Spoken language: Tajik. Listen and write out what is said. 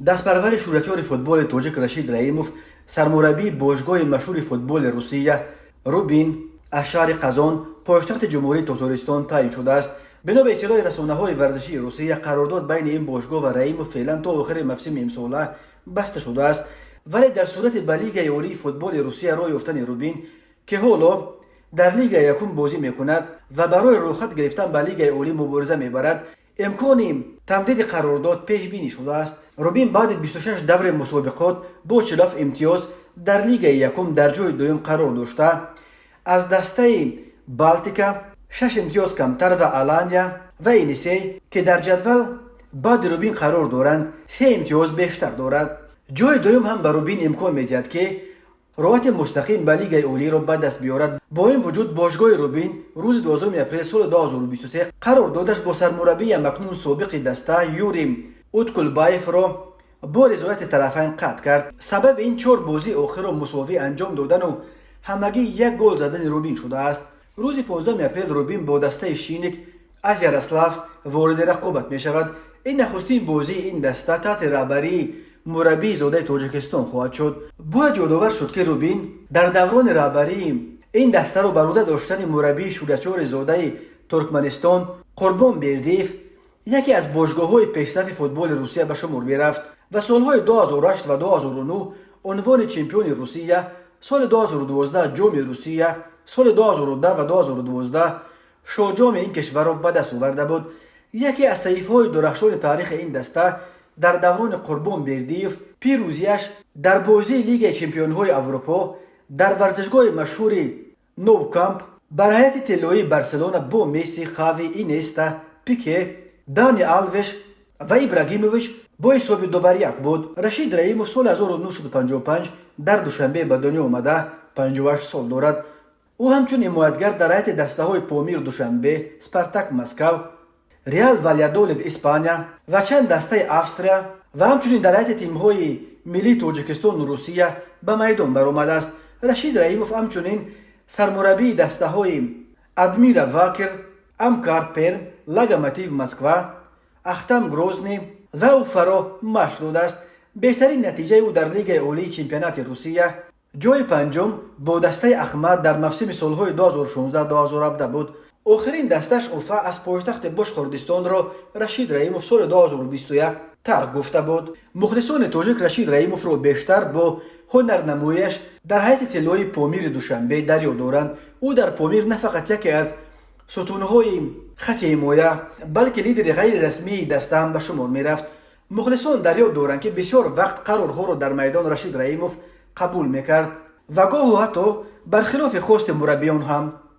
Дастпарвари шӯҳратёри футболи тоҷик Рашид Раимов, сармураббии бошгоҳи машҳури футболи Русия «Рубин» аз шаҳри Қазон, пойтахти Ҷумҳурии Тотористон, таъин шудааст. Бино ба иттилои расонаҳои варзишии Русия, қарордод байни ин бошгоҳ ва Раимов феълан то охири мавсими имсола баста шудааст, вале дар сурати ба Лигаи олии футболи Русия роҳ ёфтани «Рубин», ки ҳоло дар Лигаи якум бозӣ мекунад ва барои рӯйхат гирифтан ба Лигаи олӣ мубориза мебарад, имкони тамдиди қарордод пешбинӣ шудааст. «Рубин» баъди 26 даври мусобиқот бо 47 имтиёз дар Лигаи якум дар ҷои дуюм қарор дошта, аз дастаи «Балтика» 6 имтиёз камтар ва «Алания» ва «Енисей», ки дар ҷадвал баъди «Рубин» қарор доранд, 3 имтиёз бештар дорад. Ҷои дуюм ҳам ба «Рубин» имкон медиҳад, ки роҳати мустақим ба Лигаи олиро ба даст биёрад. Бо ин вуҷуд, бошгоҳи «Рубин» рӯзи 12 апрел соли 2023 қарордодаш бо сармураббии ҳамакнун собиқи даста Юрий Уткулбаевро бо ризояти тарафайн қатъ кард. Сабаби ин чор бозии охирро мусовӣ анҷом додану ҳамагӣ як гол задани «Рубин» шудааст. Рӯзи 15 апрел «Рубин» бо дастаи «Шинник» аз Ярослав вориди рақобат мешавад. Ин нахустин бозии ин даста таҳти раҳбарии мураббии зодаи Тоҷикистон хоҳад шуд. Бояд ёдовар шуд, ки «Рубин» дар даврони раҳбарии ин дастаро бар уҳда доштани мураббии шӯҳратёри зодаи Туркманистон Қурбон Бердиев яке аз бошгоҳҳои пешсафи футболи Русия ба шумор мерафт ва солҳои 2008 ва 2009 унвони чемпиони Русия, соли 2012 Ҷоми Русия, соли 2010 ва 2012 Шоҳҷоми ин кишварро ба даст оварда буд. Яке аз саҳифаҳои дурахшони таърихи ин даста дар даврони Қурбон Бердиев пирӯзиаш дар бозии Лигаи чемпионҳои Аврупо дар варзишгоҳи машҳури Ноу Камп бар ҳайати тиллоии «Барселона» бо Месси, Хави, Инеста, Пике, Дани Алвеш ва Ибрагимович бо ҳисоби 2-1 буд. Рашид Раимов соли 1955 дар Душанбе ба дунё омада, 58 сол дорад. Ӯ ҳамчун ҳимоятгар дар ҳайати дастаҳои «Помир» Душанбе, «Спартак» Москав, «Реал» Валядолид Испания ва чанд дастаи Австрия ва ҳамчунин дар ҳайати тимҳои миллии Тоҷикистону Русия ба майдон баромадааст. Рашид Раимов ҳамчунин сармураббии дастаҳои «Адмира» Вакер, «Амкар» Перм, «Локомотив» Москва, «Ахтам» Грозный ва Уфаро машқ додааст. Беҳтарин натиҷаи ӯ дар Лигаи олии чемпионати Русия ҷои панҷум бо дастаи «Ахмат» дар мавсими солҳои 2016-2017 буд. Охирин дасташ «Уфа» аз пойтахти Бошқурдистонро Рашид Раимов соли 2021 тарк гуфта буд. Мухлисони тоҷик Рашид Раимовро бештар бо ҳунарнамояш дар ҳайати тиллоии «Помири» Душанбе дар ёд доранд. Ӯ дар «Помир» на фақат яке аз сутунҳои хати ҳимоя, балки лидери ғайрирасмии даста ҳам ба шумор мерафт. Мухлисон дар ёд доранд, ки бисёр вақт қарорҳоро дар майдон Рашид Раимов қабул мекард ва гоҳу ҳатто бархилофи хости мураббиён ҳам.